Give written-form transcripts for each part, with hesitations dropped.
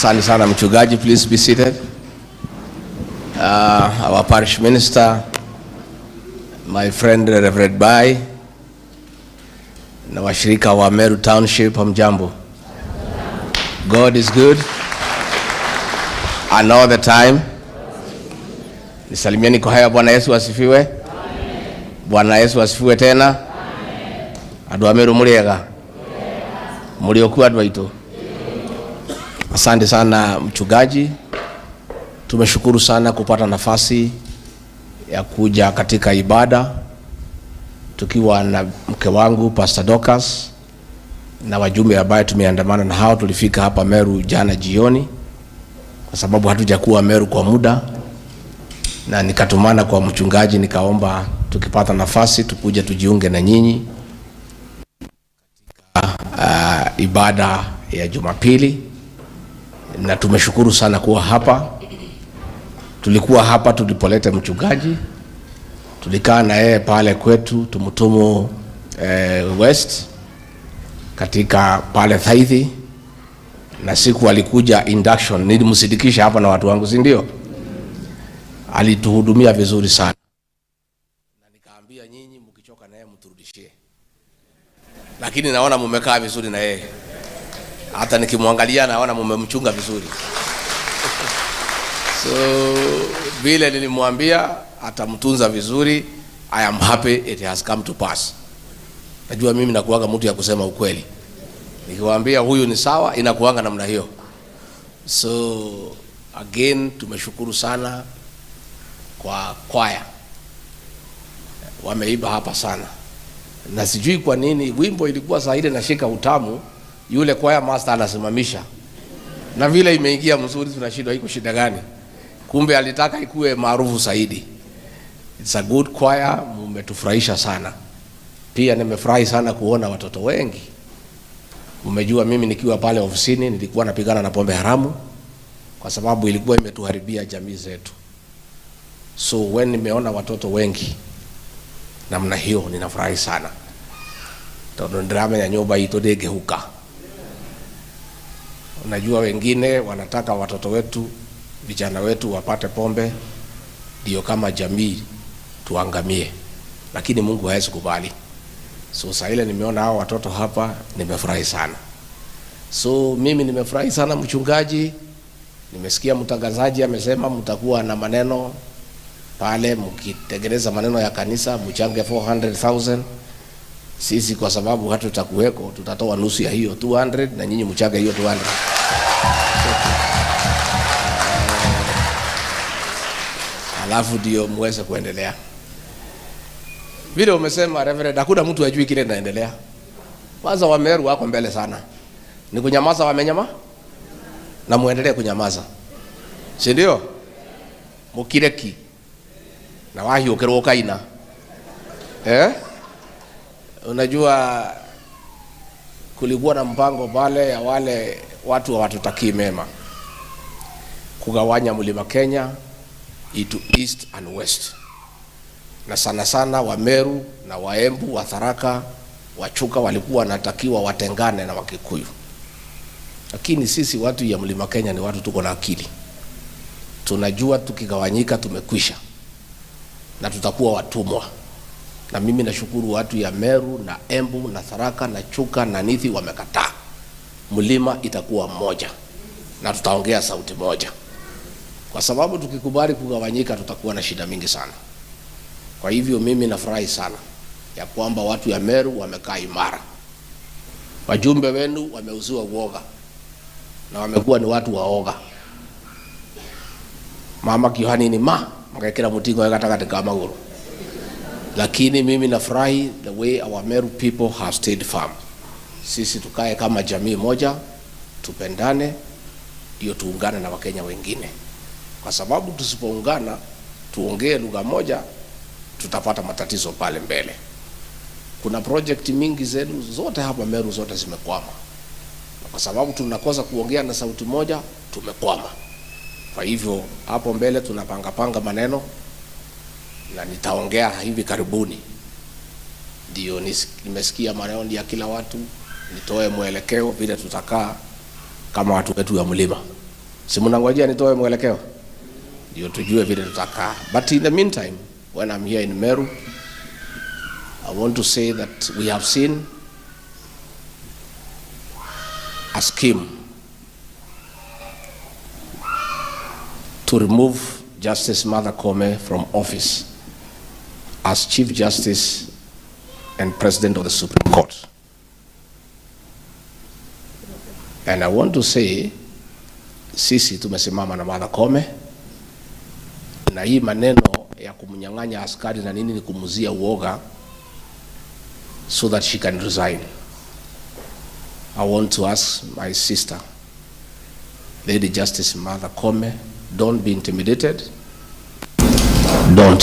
Asante sana mchungaji, please be seated. Our parish minister, my friend Reverend Bai, na washirika wa Meru Township, hamjambo. God is good and all the time. Nisalimieni kwa haya. Bwana Yesu asifiwe. Bwana Yesu asifiwe tena. Andũ a Meru mũrĩega mũrĩ andũ aitũ. Asante sana mchungaji, tumeshukuru sana kupata nafasi ya kuja katika ibada tukiwa na mke wangu Pastor Dorcas na wajumbe ambaye tumeandamana na hao. Tulifika hapa Meru jana jioni, kwa sababu hatujakuwa Meru kwa muda, na nikatumana kwa mchungaji nikaomba tukipata nafasi tukuje tujiunge na nyinyi katika ibada ya Jumapili, na tumeshukuru sana kuwa hapa. Tulikuwa hapa tulipoleta mchungaji, tulikaa na yeye pale kwetu Tumutumu West katika pale Thaithi, na siku alikuja induction, nilimsindikisha hapa na watu wangu, si ndio? Alituhudumia vizuri sana, na nikaambia nyinyi mkichoka na yeye mturudishie, lakini naona mumekaa vizuri na yeye, hata nikimwangalia naona mumemchunga vizuri. So vile nilimwambia atamtunza vizuri. I am happy it has come to pass. Najua mimi nakuanga mtu ya kusema ukweli, nikiwaambia huyu ni sawa, inakuanga namna hiyo. So again tumeshukuru sana kwa kwaya, wameimba hapa sana, na sijui kwa nini wimbo ilikuwa saa ile nashika utamu, yule kwaya master anasimamisha, na vile imeingia mzuri, tunashindwa iko shida gani? Kumbe alitaka ikuwe maarufu zaidi. It's a good choir, mumetufurahisha sana. Pia nimefurahi sana kuona watoto wengi. Umejua mimi nikiwa pale ofisini nilikuwa napigana na pombe haramu kwa sababu ilikuwa imetuharibia jamii zetu. So when nimeona watoto wengi namna hiyo ninafurahi sana tondu ndiramenya nyumba itu ndingihuka. Unajua wengine wanataka watoto wetu vijana wetu wapate pombe ndio kama jamii tuangamie, lakini Mungu hawezi kubali. So saa ile nimeona hao watoto hapa nimefurahi sana. So mimi nimefurahi sana mchungaji, nimesikia mtangazaji amesema mtakuwa na maneno pale, mkitengeneza maneno ya kanisa mchange 400,000. Sisi kwa sababu hatutakuweko tutatoa nusu ya hiyo 200 na nyinyi mchange hiyo 200. Alafu ndio muweze kuendelea. Vile umesema Reverend, hakuna mtu ajui kile kinaendelea. Kwanza Wameru wako mbele sana, ni kunyamaza, wamenyama na muendelee kunyamaza, si ndio? Mukireki na wahiukirwo kaina eh? Unajua kulikuwa na mpango pale ya wale watu hawatutakii mema, kugawanya mlima Kenya into east and west, na sana sana Wameru na Waembu, Watharaka, Wachuka walikuwa wanatakiwa watengane na Wakikuyu, lakini sisi watu ya mlima Kenya ni watu tuko na akili, tunajua tukigawanyika tumekwisha na tutakuwa watumwa. Na mimi nashukuru watu ya Meru na Embu na Tharaka na Chuka na Nithi wamekataa. Mlima itakuwa mmoja na tutaongea sauti moja, kwa sababu tukikubali kugawanyika tutakuwa na shida mingi sana. Kwa hivyo mimi nafurahi sana ya kwamba watu ya Meru wamekaa imara, wajumbe wenu wameuziwa uoga na wamekuwa ni watu waoga. Mama kiohanini ma magekira mutingo gatagati ka maguru, lakini mimi nafurahi the way our Meru people have stayed firm. Sisi tukae kama jamii moja, tupendane, ndio tuungane na Wakenya wengine, kwa sababu tusipoungana tuongee lugha moja, tutapata matatizo pale mbele. Kuna project mingi zenu zote hapa Meru zote zimekwama, na kwa sababu tunakosa kuongea na sauti moja, tumekwama. Kwa hivyo hapo mbele tunapanga panga maneno na nitaongea hivi karibuni, ndio nimesikia maneno ya kila watu, nitoe mwelekeo vile tutakaa kama watu wetu wa mlima. Si mnangojea nitoe mwelekeo ndio tujue vile tutakaa. But in the meantime, when I'm here in Meru, I want to say that we have seen a scheme to remove Justice Martha Koome from office as Chief Justice and President of the Supreme Court. And I want to say, sisi tumesimama na Martha Koome, na hii maneno ya kumnyang'anya askari na nini ni kumuzia uoga so that she can resign. I want to ask my sister, Lady Justice Martha Koome, don't be intimidated. Don't.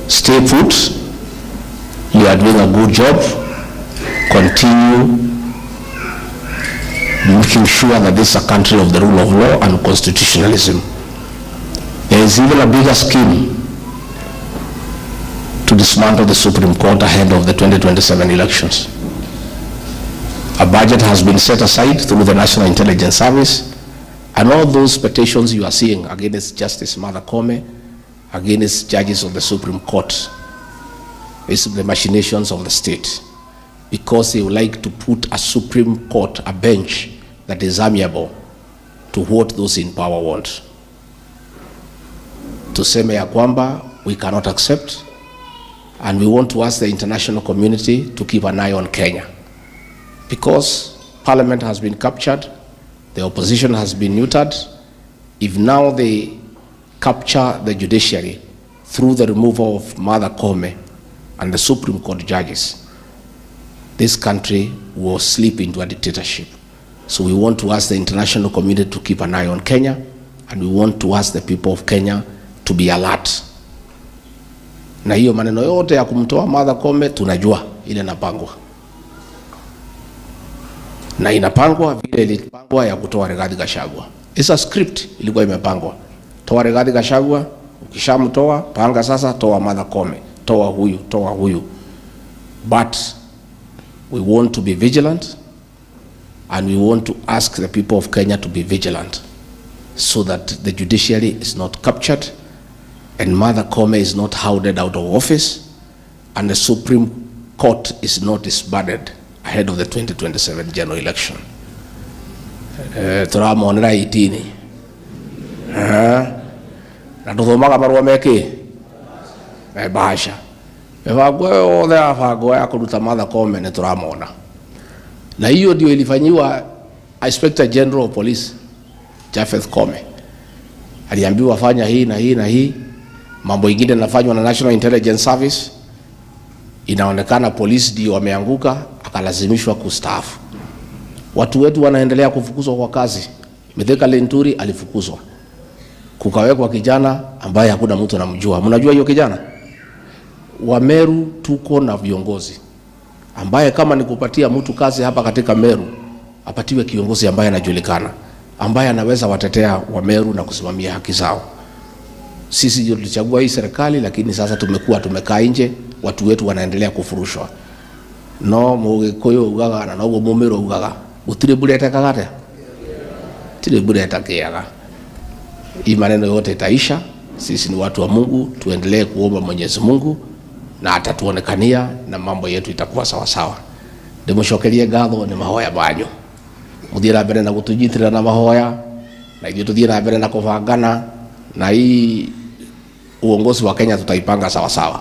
Stay put. You are doing a good job. Continue making sure that this is a country of the rule of law and constitutionalism. There is even a bigger scheme to dismantle the Supreme Court ahead of the 2027 elections. A budget has been set aside through the National Intelligence Service, and all those petitions you are seeing against Justice Martha Koome, against judges of the Supreme Court, is the machinations of the state, because they would like to put a Supreme Court, a bench that is amiable to what those in power want. Tuseme ya kwamba we cannot accept, and we want to ask the international community to keep an eye on Kenya, because parliament has been captured, the opposition has been neutered. If now they capture the judiciary through the removal of Martha Koome and the Supreme Court judges, this country will slip into a dictatorship. So we want to ask the international community to keep an eye on Kenya, and we want to ask the people of Kenya to be alert. Na hiyo maneno yote ya kumtoa Martha Koome tunajua ile inapangwa, na inapangwa vile ilipangwa ya kutoa Rigathi Gachagua. It's a script ilikuwa imepangwa. Toa Rigathi Gachagua, ukishamtoa panga sasa, toa Martha Koome, toa huyu, toa huyu. But we want to be vigilant, and we want to ask the people of Kenya to be vigilant so that the judiciary is not captured and Martha Koome is not hounded out of office and the Supreme Court is not disbanded ahead of the 2027 general election. Turamonera 18 na tuthomaga marua meki me bahasha mibango yothe ya bango ya kuruta Martha Koome ni turamona, na hiyo ndio ilifanyiwa Inspector General of Police Japheth Koome. Aliambiwa fanya hii na hii na hii. Mambo ingine yanafanywa na National Intelligence Service. Inaonekana polisi ndio wameanguka, akalazimishwa kustaafu. Watu wetu wanaendelea kufukuzwa kwa kazi. Mithika Linturi alifukuzwa, kukawekwa kijana ambaye hakuna mtu anamjua. Mnajua hiyo kijana? Wa Meru tuko na viongozi ambaye kama ni kupatia mtu kazi hapa katika Meru, apatiwe kiongozi ambaye anajulikana, ambaye anaweza watetea wa Meru na kusimamia haki zao. Sisi ndio tulichagua hii serikali, lakini sasa tumekuwa tumekaa nje, watu wetu wanaendelea kufurushwa. No mugikuyu ugaga na noguo mumiru ugaga gutiri mbura itekaga atia, tiri mbura itakiaga. Hii maneno yote itaisha. Sisi ni watu wa Mungu, tuendelee kuomba Mwenyezi Mungu na atatuonekania na mambo yetu itakuwa sawa sawa. Ndimucokerie ngatho ni mahoya manyu, muthie na mbere na gutujitira na mahoya, na ithuĩ tuthie na mbere na kubangana, na hii uongozi wa Kenya tutaipanga sawa sawa.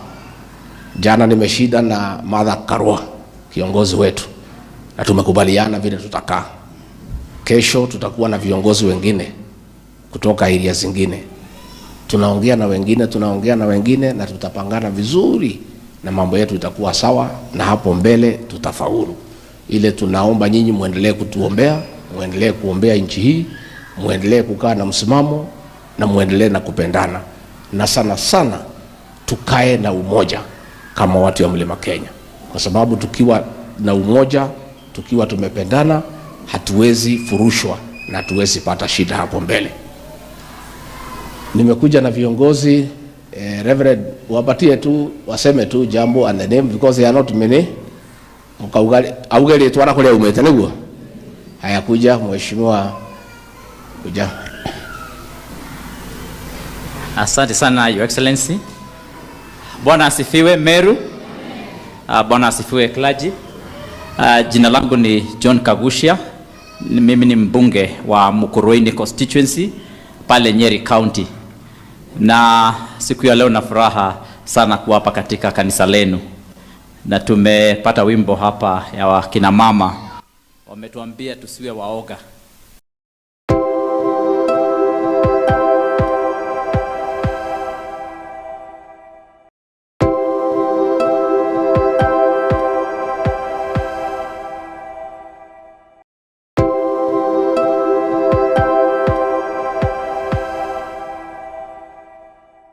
Jana nimeshinda na Martha Karua kiongozi wetu, na tumekubaliana vile tutakaa. Kesho tutakuwa na viongozi wengine kutoka area zingine, tunaongea na wengine, tunaongea na wengine, na tutapangana vizuri na mambo yetu itakuwa sawa, na hapo mbele tutafaulu. Ile tunaomba nyinyi muendelee kutuombea, muendelee kuombea nchi hii, muendelee kukaa na msimamo na muendelee na kupendana, na sana sana tukae na umoja kama watu wa Mlima Kenya, kwa sababu tukiwa na umoja, tukiwa tumependana, hatuwezi furushwa na hatuwezi pata shida hapo mbele. Nimekuja na viongozi Reverend, wapatie tu waseme tu jambo and the name because they are not many. Mkauga auge ritwa na kuria umete niguo. Haya, kuja mheshimiwa, kuja. Asante sana, Your Excellency. Bwana asifiwe, Meru. Bwana asifiwe, clergy. Jina langu ni John Kaguchia. Mimi ni mbunge wa Mukurweini constituency pale Nyeri County, na siku ya leo na furaha sana kuwa hapa katika kanisa lenu, na tumepata wimbo hapa ya wakina mama, wametuambia tusiwe waoga.